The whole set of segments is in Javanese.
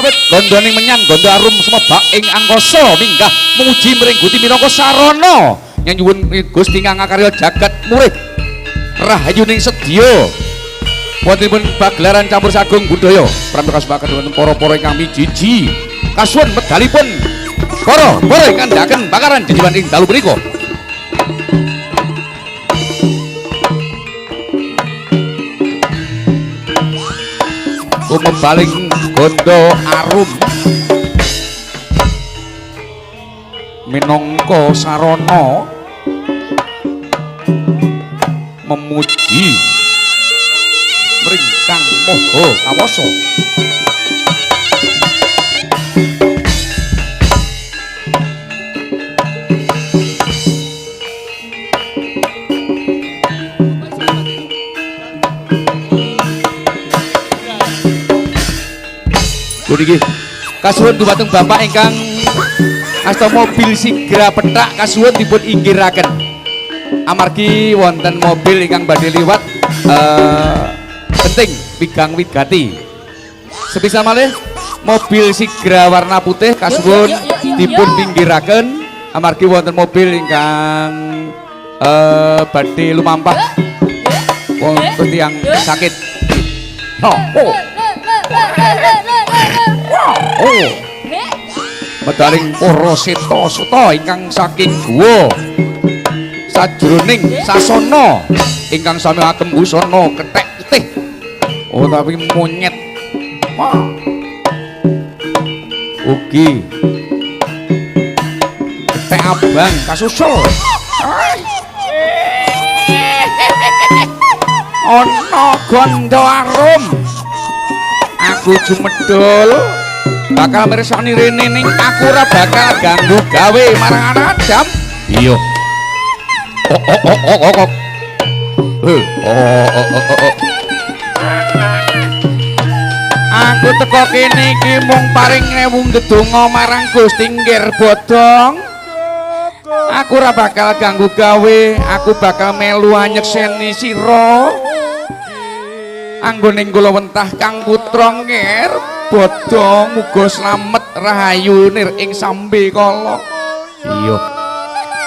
Awit gondoning menyan gondo arum sumebak ing angkasa minggah muji mring Gusti minangka sarana nyuwun Gusti kang ngakarya jagat murih rahayuning sedya. Wontenipun pagelaran campur sagung budaya pramila kasupaken wonten para-para ingkang mijiji. Kasuwun medalipun para-para ingkang ndhakaken bakaran jejiwan ing dalu punika. Kumebaling gondo arum minangka sarana memuji mring Kang Maha Kawasa. Niki kasuwun dumateng bapak ingkang asta mobil Sigra pethak kasuwun dipun inggiraken amargi wonten mobil ingkang badhe liwat penting wigang wigati. Sepisan malih mobil Sigra warna putih kasuwun dipun pinggiraken amargi wonten mobil ingkang badhe lumampah wonten tiyang sakit. Oh, oh. Oh. Medaling para seta-seta ingkang saking guwa sajroning sasana ingkang sami agem busana kethek putih utawi monyet. Ugi kethek abang kasusul. Ana gondo arum aku jumedul bakal mirsani rene ning aku ora bakal ganggu gawe marang anak Adam. Iya. Oh oh oh oh oh. Oh oh oh oh. Aku teko kene iki mung paring rewu ndedonga marang Gusti Nggir Bodong. Aku ora bakal ganggu gawe, aku bakal melu anyekseni sira. Anggone kula wentah Kang Putra Nggir Bodong muga slamet rahayu nir ing sambe kala. Iya.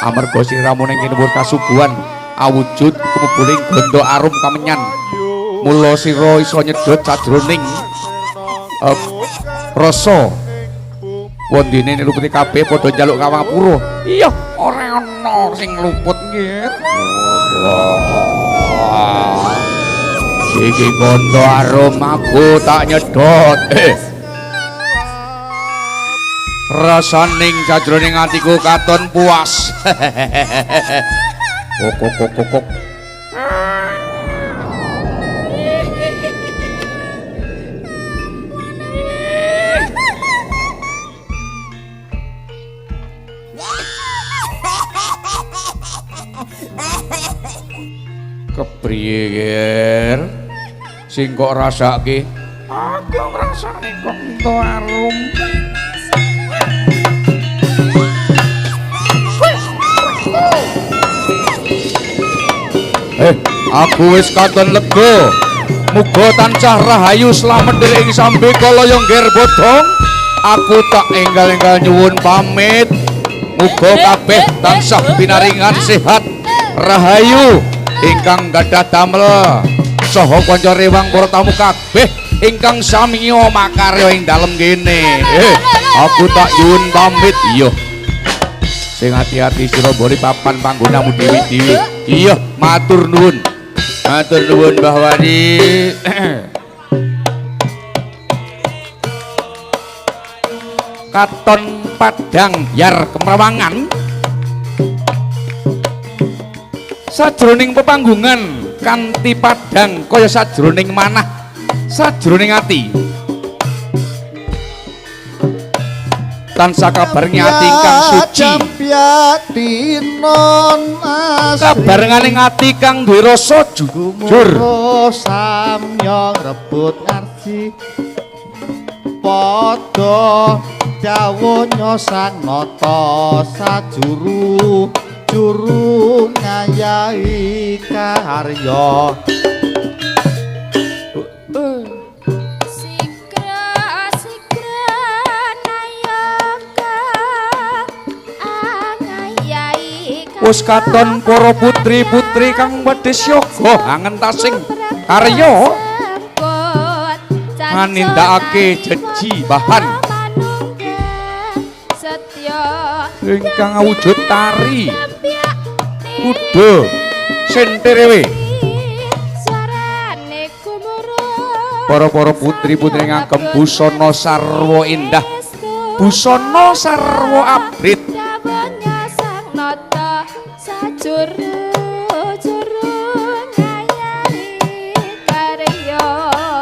Amarga siramu ning kene kasuguhan awujud kumubuling gondo arum kamenyan. Mula sira iso nyedhot sajroning rasa wondene nluputi kabeh padha njaluk kawapura. Iya, ora ana sing luput nggih. Iki gondo arum aku tak nyedot. Rasaning sajroning atiku katon puas. Kok kok kok kok. Kepriye, Ger? Sing kok rasake? Aku ngrasake kok ento arum. Aku wis katon lega. Muga tansah rahayu slamet ing sambe kala Nger Bodong. Aku tak enggal-enggal nyuwun pamit. Muga kabeh tansah pinaringan sehat rahayu ingkang gadah damel saha kanca rewang para tamu kabeh ingkang samiya makarya ing dalem kene. Aku tak nyuwun pamit. Iya. Sing ati-ati sira mbone papan panggonamu dewi-dewi. Iya, matur nuwun. Matur nuwun Mbah Wari. Katon padang yar kemrawangan sajroning pepanggungan kanthi padang kaya sajroning manah sajroning ati tansah kabarenge ati ingkang suci kabarengane ati kang duwe rasa jujur samya rebut ngarji padha dawuh nyosang nata sajuru juru ngayahi karya. Sigra sigra Wis katon para putri-putri kang wedhis yoga angentasing karya nganindakake jeji bahan ingkang awujud tari kuda senterewe. Para-para putri-putri ngagem busana sarwa indah, busana sarwa abrit.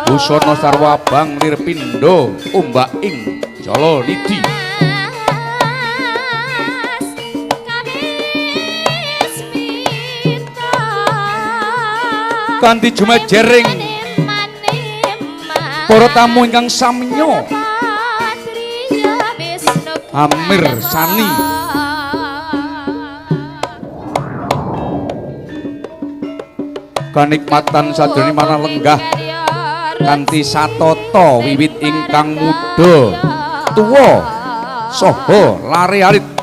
Busana sarwa abang lir pindha ombak ing jala nidi. Kanthi jumajering para tamu ingkang samya amirsani kanikmatan sajroning manah lenggah kanthi satata wiwit ingkang muda tuwa saha lare alit.